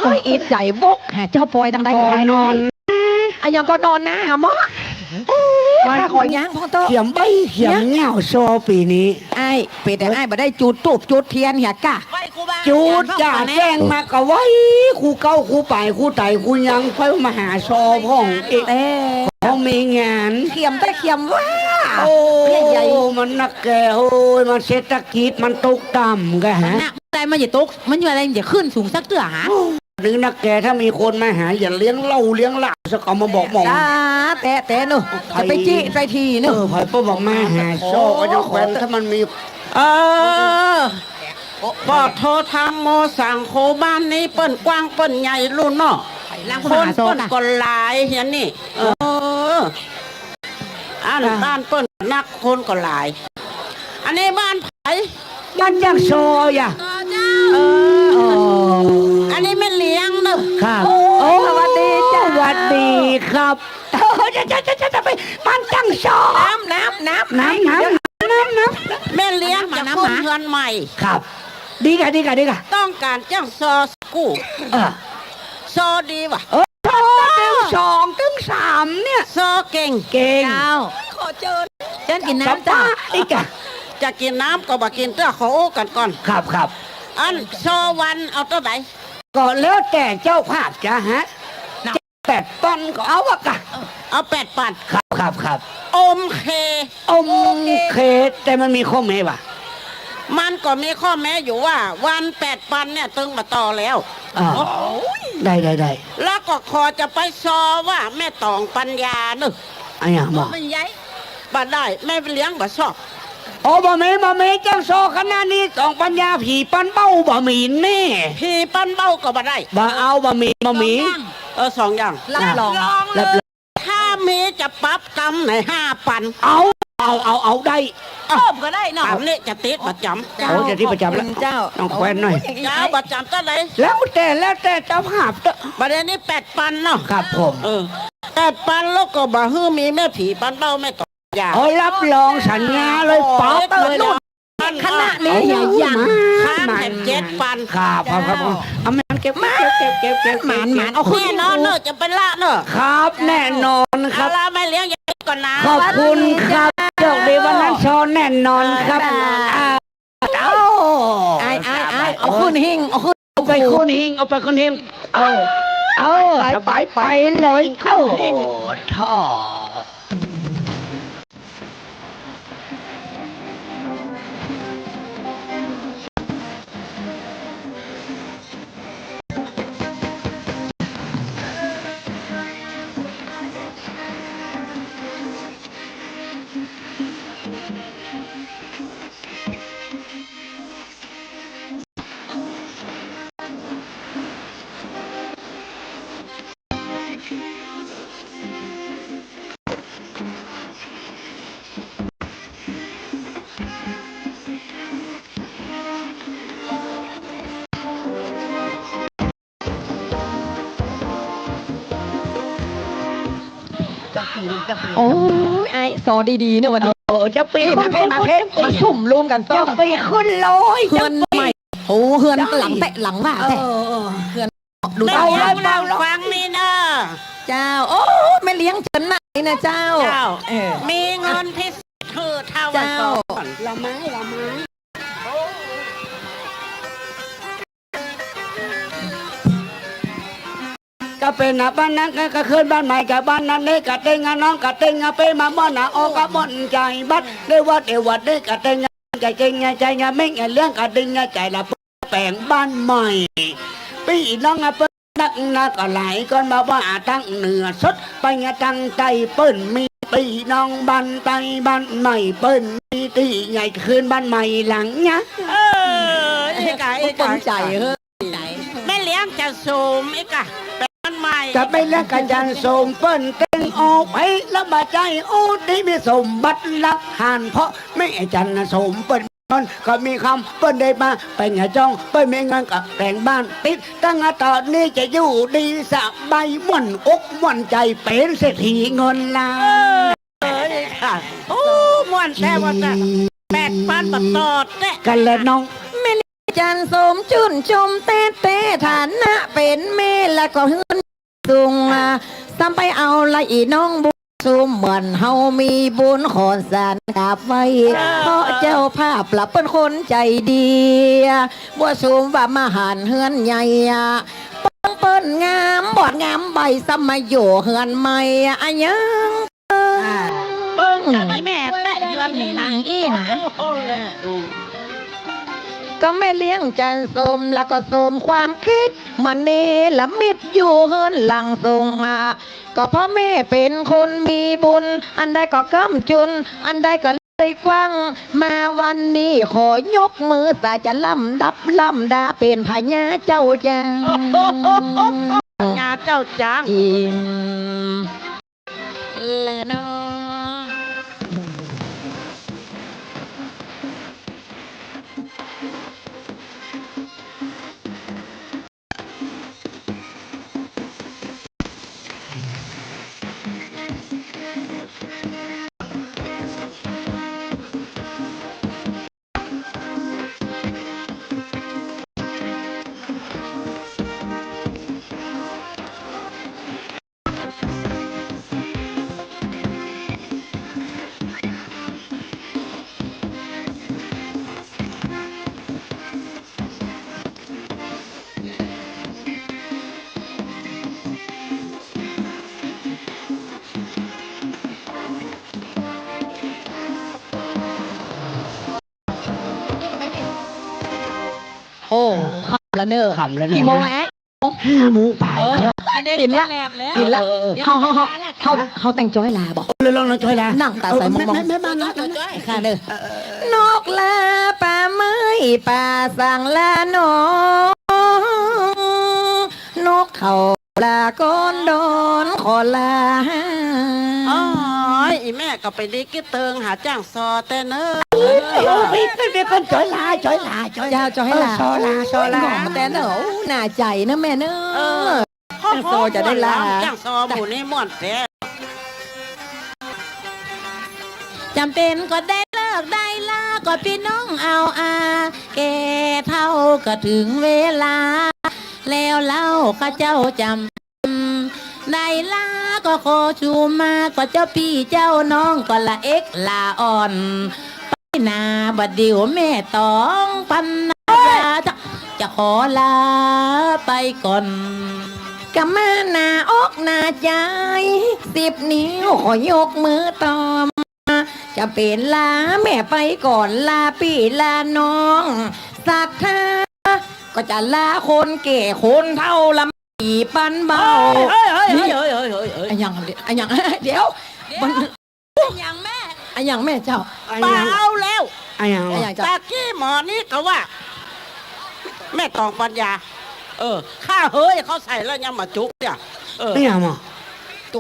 โอ้ย อิจฉาบก หาเจ้าปอยตังใด ก่อนนอน อะหยังก่อนนอนนะ หาหมอ เอ๊ะ วัน ข้าขอย่างพ่องเต๊อะ เขียมใบ้เขียมเหง้าซอปี๋นี้ อ้าย เป๋นแต่อ้ายบ่ได้จุดธูปจุดเตียนเหียก้า จุดจ้า แจ้งมาก็ไหว้ ครูเก๊า ครูป๋าย ครูไต๋ ครูยัง ไปมาหาซอพ่องเอ๊ะ แต่ พ่องมีงาน เขียมแต่เขียมว่า โอ้ ใหญ่ๆ มันนักแก่ โอ้ย มันเศรษฐกิจมันตกต่ำก้าฮะ อันนั้นอะไร มันจะตก มันอยู่อะไร มันจะขึ้นสูงสักเตื้อฮะ โอ้ นึกนักแก่ ถ้ามีคนมาหา อย่าเลี้ยงเหล้าเลี้ยงเหล้าสัก เอามาบอกหม่อง อ่า แต่ แต่เนอะ ใผ จะไปจี้ไปทีเนอะ เออ ใผป้อบอกมาหาซอ ก็ยังแขวน ถ้ามันมี เออ พุทโธธัมโมสังโฆ บ้านนี้เปิ้นกว้างเปิ้นใหญ่ลูกเนาะ คนเปิ้นก็หลายเหียนี่ เออ อัน อ่า บ้านเปิ้นนัก คนก็หลาย อันนี้บ้านใผ บ้านจ้างซออย่า เออ อันนี้แม่เลี้ยงเนอะ ครับ โอ้ โอ้ สวัสดีจ้า สวัสดีครับ โอ้ จะ จะ จะ จะไปบ้านจ้างซอ น้ำ น้ำ น้ำ น้ำ น้ำ น้ำ น้ำ แม่เลี้ยงจะขึ้นเฮือนใหม่ ครับ ดีก่ะ ดีก่ะ ดีก่ะ ต้องก๋านจ้างซอกู้ เออ ซอดีวะ เออ ซอตึงสองตึงสามเนี่ย ซอเก่ง เก่ง เจ้า ขอเจิญ เจิญกิ๋นน้ำเจ้า ดีก่ะ จะกิ๋นน้ำก็บ่กิ๋นเตื้อ ขออู้กั๋นก่อน ครับ ครับ อันซอวันเอาเต้าใด ก็แล้วแต่เจ้าภาพจะฮะ แปดปันก็เอาอะกะ เอาแปดปัน ครับ ครับ ครับ โอเค โอเค แต่มันมีข้อแม้วะ มันก็มีข้อแม้อยู่ว่า วันแปดปันเนี่ย ตึงบ่ต่อแล้ว อ่า โอ้ย ได้ ได้ ได้ แล้วก็ขอจะไปซอว่าแม่ต๋องปัญญาเนอะ อะหยังบ่ มันใหญ่ บ่ได้ แม่เลี้ยงบ่ชอบ โอ้ บ่มี บ่มี จ้างซอขนาดนี้ ต๋องปัญญา ผีปันเบ้า บ่มีแน่ ผีปันเบ้าก็บ่ได้ บ่เอา บ่มี บ่มี สองอย่าง เออ สองอย่าง รับรอง รับรอง ถ้ามีจะปรับกำในห้าปัน เอา เอา เอา เอาได้ เพิ่มก็ได้เนาะ อันนี้จะติดประจ๋ำ โอ้ จะติดประจ๋ำแล้ว เจ้า น้องแควนหน่อย จะเอาประจ๋ำเต้าใด แล้วแต่ แล้วแต่เจ้าภาพเต๊อะ บัดนี้แปดปันเนาะ ครับผม เออ แปดปันแล้วก็บ่หื้อมีแม่ผีปันเบ้าแม่ต๋อง อย่า เอารับรองสัญญาเลย ปรับเลยนะ ขนาดนี้ เอา อย่าง ค้างแถมเจ็ดปัน ครับ ครับ ครับ เอามันเก็บ เก็บ เก็บ เก็บ เก็บ หมาน หมาน เอาขึ้น แน่นอนเนอะ จะไปละเนอะ ครับ แน่นอนครับ เอาละ แม่เลี้ยงอย่างนี้ก่อนนะ ขอบคุณครับ โชคดีวันนั้นซอแน่นอนครับ อ่า อ่า เอ้า อ้าย อ้าย อ้าย เอาขึ้นหิ้ง เอาขึ้น เอาไปขึ้นหิ้ง เอาไปขึ้นหิ้ง เอา เอา ไป ไป ไปเลย โอ้โห ท่อ โอ้ย ไอ้สอดีๆ เนี่ยวันนี้ เออ จะไป เอ้ย มาเพลง มาเพลง มาซุ่มรวมกั๋นซ้อม จะไปขึ้นลอย เฮือนใหม่ โอ้ เฮือนหลังแต๊หลังว่าแต๊ เออ เฮือน ดู เต้า เล่า เล่า ฟังนี่เน่อ เจ้า โอ้ แม่เลี้ยงเจิญนานะเจ้า เจ้า เออ มีเงินพิเศษเถิดเท่า เจ้า ว่าสอง ละไม้ ละไม้ ก็เป๋นหน้าบ้านนั้นก็ ก็ขึ้นบ้านใหม่จากบ้านนั้นนี่กะเต็งอะน้องกะเต็งอะเป้มาม่อนอะออกกะม่อนใจ๋บัด ได้วัดได้วัดนี่กะเต็งอะใจ๋เจ๋งอะใจ๋อะเม้งอะเลี้ยงกะเต็งอะใจ๋ละ แป๋งบ้านใหม่ ปี้น้องอะเปิ้นนักนะก็หลายก้อนมาว่าตังเหนือสุดไปอะตังใต้เปิ้นมีปี้น้องบ้านใต้บ้านใหม่เปิ้นมีตี้ใหญ่ขึ้นบ้านใหม่หลังเนี้ย เออ ไอ้กะ ไอ้กะ เปิ้นใจ๋เฮ้ย แม่เลี้ยงจันทร์โสมไอ้กะ แป๋งบ้านใหม่ กะแม่เลี้ยงกะจันทร์โสมเปิ้นเต็งออกไปแล้วบ่ใจ้อู้ตี้มีสมบัติหลักฐานเพราะแม่จันทร์โสมเปิ้น มันก็มีกำเปิ้นได้มาแป๋งอะจ้อง เปิ้นมีเงินก็แป๋งบ้านติด ตั้งอะต๋อนนี้จะอยู่ดีสบายม่วนอกม่วนใจ๋เป๋นเศรษฐีเงินล้าน เอ้ยค่ะ โอ้ ม่วนแต๊ว่าจะแปดปันบ่ตอดแต๊ กั๋นแลน้อง แม่เลี้ยงจันทร์โสมจื้นจมแต๊ๆ ฐานะเป๋นแม่แล้วก็เฮือน สูง อ่า ซ้ำไปเอาละอี้น้องบัวสูม เหมือนเฮามีบุญขอสานกราบไหว้ อ่า เพราะเจ้าภาพละเปิ้นคนใจ๋ดี บัวสูมว่ามาหาเฮือนใหญ่อะ เปิ้น เปิ้นงามบอดงามใบ ซ้ำมาอยู่เฮือนใหม่อะ อะยัง อ่า เปิ้น แม่แต๊เฮือนนี่นางอี้นะ ก็แม่เลี้ยงจันทร์โสม แล้วก็โสมความกึ๊ด มาเนรมิตอยู่เฮือนหลังสูงอะ ก็เพราะแม่เป๋นคนมีบุญ อันใดก็ก้ำจุน อันใดก็เลยกว้าง มาวันนี้ขอยกมือสาจะลำดับลำดาเป๋นพญาเจ้าจัง พญาเจ้าจัง อิ่ม แลเนาะ โอ้ ค่ำละเน่อ ค่ำละเน่อ กี่โมงแล้ว ห้าโมงไป เออ อันนี้ กิ๋นละ แลบแล้ว กิ๋นละ เออ เออ เฮา เฮา เฮา เฮา เฮาแต่งจ้อยลาบ่ เออ ลอง ลองจ้อยลา นั่งต๋าใสมองๆ แม่ แม่ แม่มานะ ค่ะเน่อ เออ นกลาป่าไม้ป่าสังลาน้อง นกเขาลาก้อนดอนขอลา อ๋อ อีแม่ก็ไปดีกึ๊ดเติงหาจ้างซอแต๊เน่อ โอ้ย โอ้ย เป็น เป็นคนจ้อยลา จ้อยลา จ้อยลา เจ้า จ้อยลา เออ ซอลา ซอลา แต๊เน่อ โอ้ หน้าใจ๋เน่อแม่เน่อ เออ จ้างซอจะได้ลา จ้างซอหมู่นี้ม่วนแต๊ จ๋ำเป๋นก็ได้เลิกได้ลา ก็ปี้น้องเอาอา แก่เฒ่าก็เถิงเวลา แล้วเล่าข้าเจ้าจ๋ำ ได้ลาก็ขอชูมา ก็เจ้าปี้เจ้าน้องก็ละเอ็กละอ่อน ไปนาบ่าเดี่ยวแม่ต้องปันนา จะ จะขอลาไปก่อน กำมาหน้าอกหน้าใจ๋ สิบนิ้วขอยกมือตอม จ๋ำเป๋นลาแม่ไปก่อน ลาปี้ลาน้อง ศรัทธาก็จะลาคนแก่คนเฒ่าละ ปีปันเบา เฮ้ย เฮ้ย อะหยัง อะหยัง เดี๋ยว เดี๋ยว มัน อะหยังแม่ อะหยังแม่เจ้า อะหยัง บ่าเอาแล้ว อะหยัง อะหยังเจ้า ตะกี้หมอนี่ก็ว่า แม่ตองปัญญา เออ ข้าเฮ้ยเขาใส่แล้วยังมาจุกเนี่ย เออ อะหยังหมอ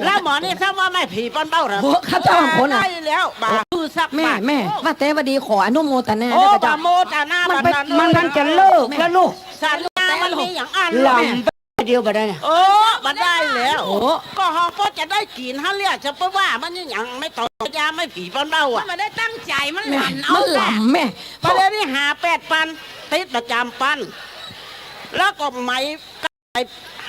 แล้วหมอนี่ซ้ำว่าแม่ผีปันเบ้าเหรอ โอ้ ข้าเจ้าคนน่ะ ได้แล้ว บ่า คือสัก แม่ บาท แม่ ว่าแต่ว่าดีขออนุโมทนา โอ้ นะเจ้า บ่าโมทนา มันไป บ่านั้น มัน มันจะเลิกแล้วลูก ศาสนามันมีอย่างอั้น ลำ เดียวบ่ได้เนี่ย โอ้ บ่ได้แล้ว โอ้ ก็หอป้อจะได้กิ๋นหั้นเล่า จะไปว่ามันยังไง ไม่ต้องยาไม่ผีปานเบ้าอะ มันบ่ได้ตั้งใจ๋ มันหลั่นเอา มันหลั่นแม่ บ่าเดี่ยวนี้ห้าแปดปัน ติดประจ๋ำปัน แล้วก็ไหม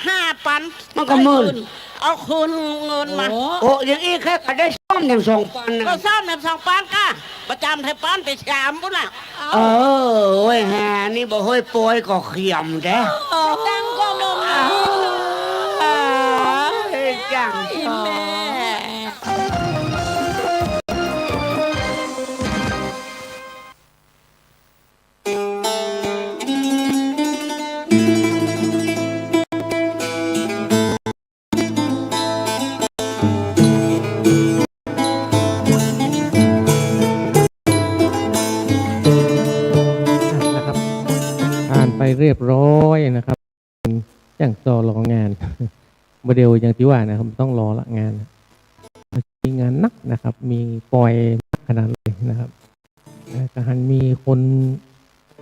ห้าปัน มันก็หมื่น เอาคืนเงินมา โอ้ โอ้ อย่างอี้แค่ก็ได้ซ่อมแหนมสองปันนะ ก็ซ่อมแหนมสองปันก้า ประจ๋ำไทยปันไปสามปุ้นน่ะ เออ โอ้ย แหนี่บ่เฮ้ย ปอยก็เขียมแต๊ ตังค์ก็บ่มี อ้าว เอ้ย จัง แม่ นะครับ ผ่านไปเรียบร้อยนะครับ จ้างซอรองาน บ่าเดี่ยวอย่างตี้ว่านะครับ ต้องรอละงาน มีงานนักนะครับ มีปอยนักขนาดเลยนะครับ อ่า ก็หันมีคน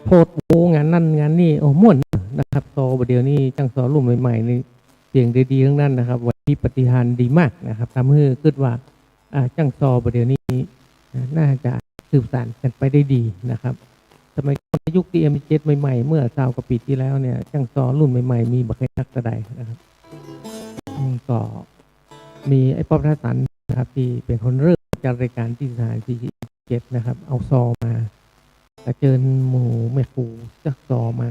โพสต์โอ้งานนั่นงานนี่ โอ้ ม่วนนะครับ ซอบ่าเดี่ยวนี้ จ้างซอรุ่นใหม่ๆ นี่ เสียงดีๆ ตังนั้นนะครับ ไหวพริบปาฏิหาริย์ดีมากนะครับ ทำหื้อกึ๊ดว่า อ่า จ้างซอบ่าเดี่ยวนี้ อ่า น่าจะสืบสานกั๋นไปได้ดีนะครับ สมัยก่อนยุคตี้เอ็มเจ็ดใหม่ๆ เมื่อซาวกว่าปี๋ตี้แล้วเนี่ย จ้างซอรุ่นใหม่ๆ มีบ่ใค่นักเต้าใดนะครับ อืม ก็ มีไอ้ป๊อป ธนสาร นะครับ ตี้เป๋นคนเริ่มจัดรายก๋านตี้สถานีเจ็ดนะครับ เอาซอมา ก็เจิญหมู่แม่ครูจากซอมา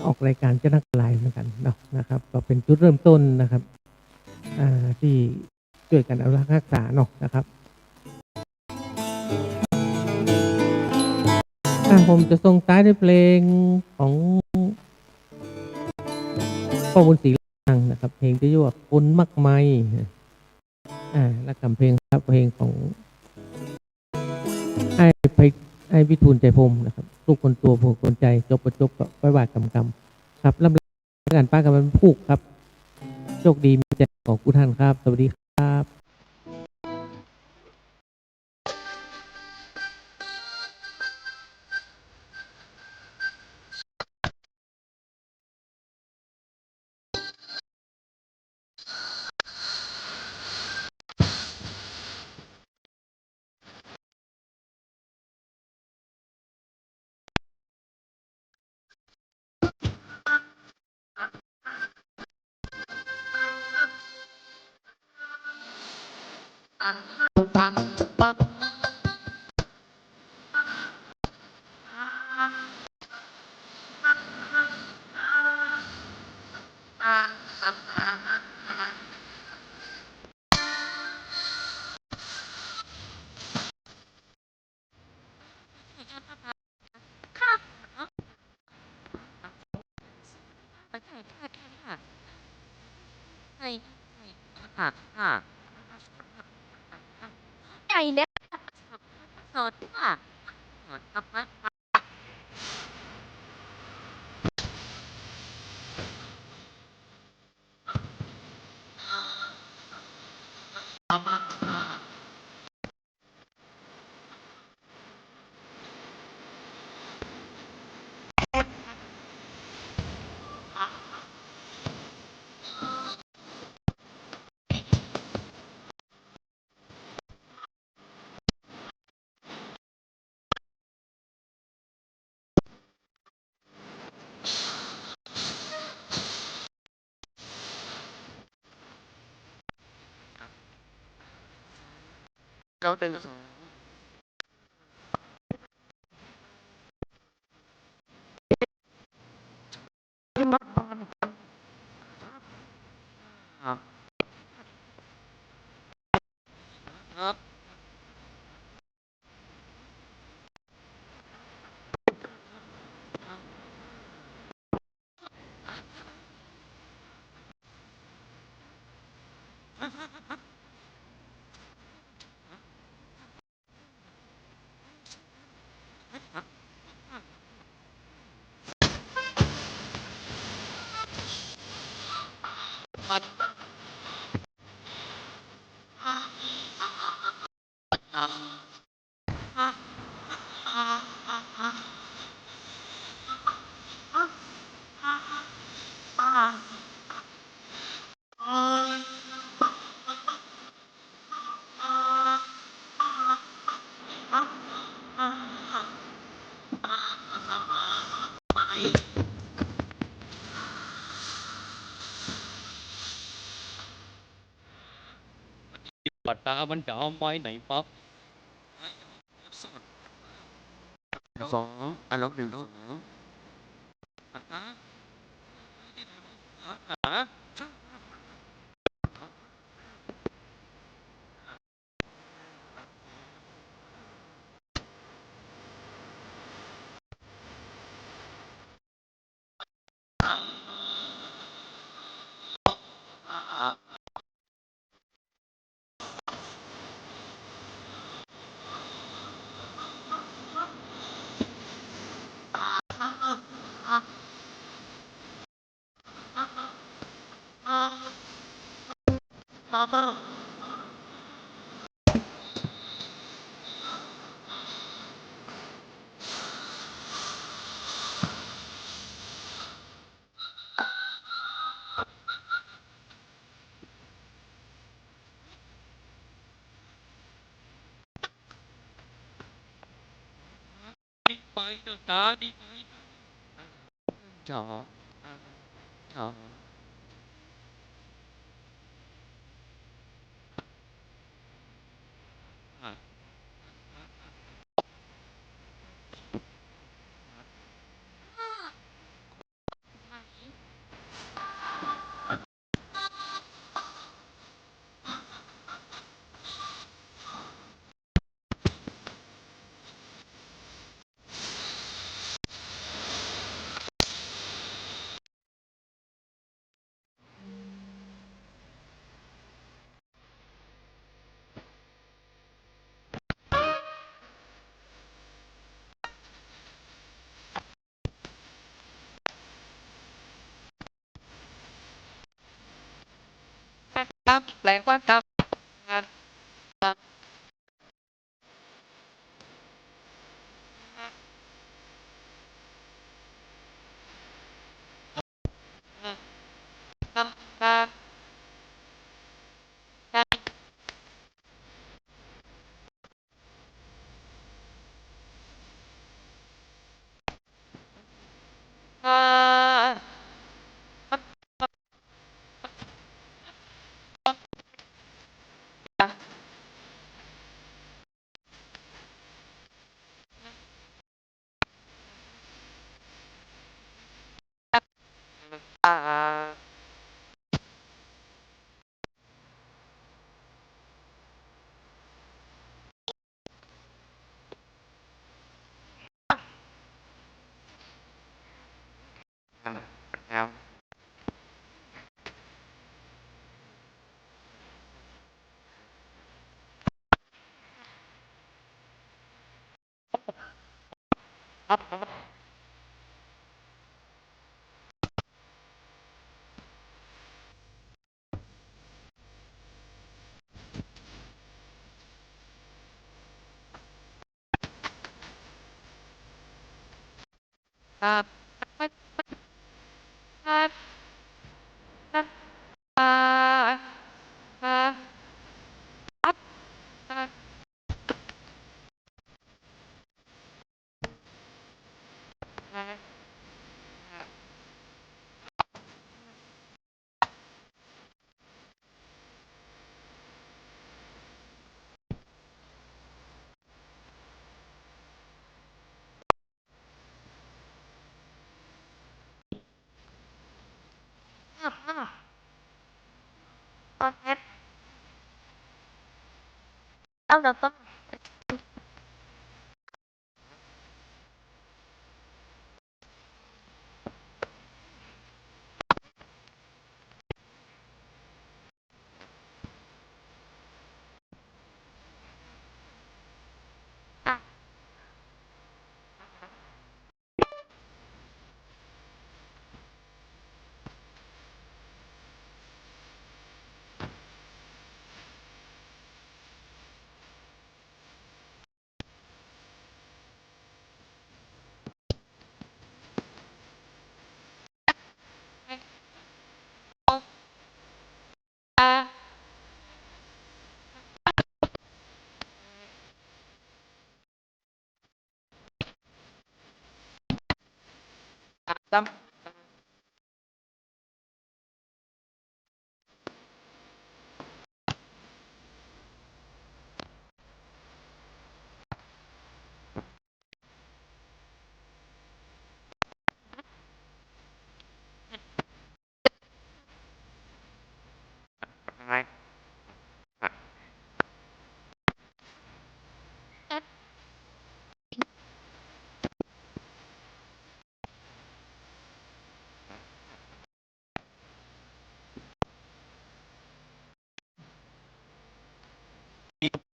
ออกรายก๋านจะนักหลายเหมือนกั๋นเนาะนะครับ ก็เป๋นจุดเริ่มต้นนะครับ อ่า ตี้จ้วยกั๋นอนุรักษ์ฮักษาเนาะนะครับ อ่ะ ผมจะส่งท้ายด้วยเพลงของป้อบุญศรี นะครับ เพลงตี้ว่าคนมากมาย อ่า แล้วก็เพลงครับ เพลงของ ไอ้ไพ ไอ้วิทูลใจพรหมนะครับ ลูกคนโตผัวคนใจ๋ จบบ่จบก็ค่อยว่ากั๋น ครับ ลำลากั๋น ป้ากั๋นวันพูกครับ โชคดีมีชัยของกู้ท่านครับ สวัสดีครับ ต๋ามันจะเอาไม้ไหนมา สอง อันละหนึ่ง สอง ไปเถอะต๋า นี่ไป จ๋อ จ๋อ ครับ แปลว่าครับ เอาเดี๋ยวต้อง อีก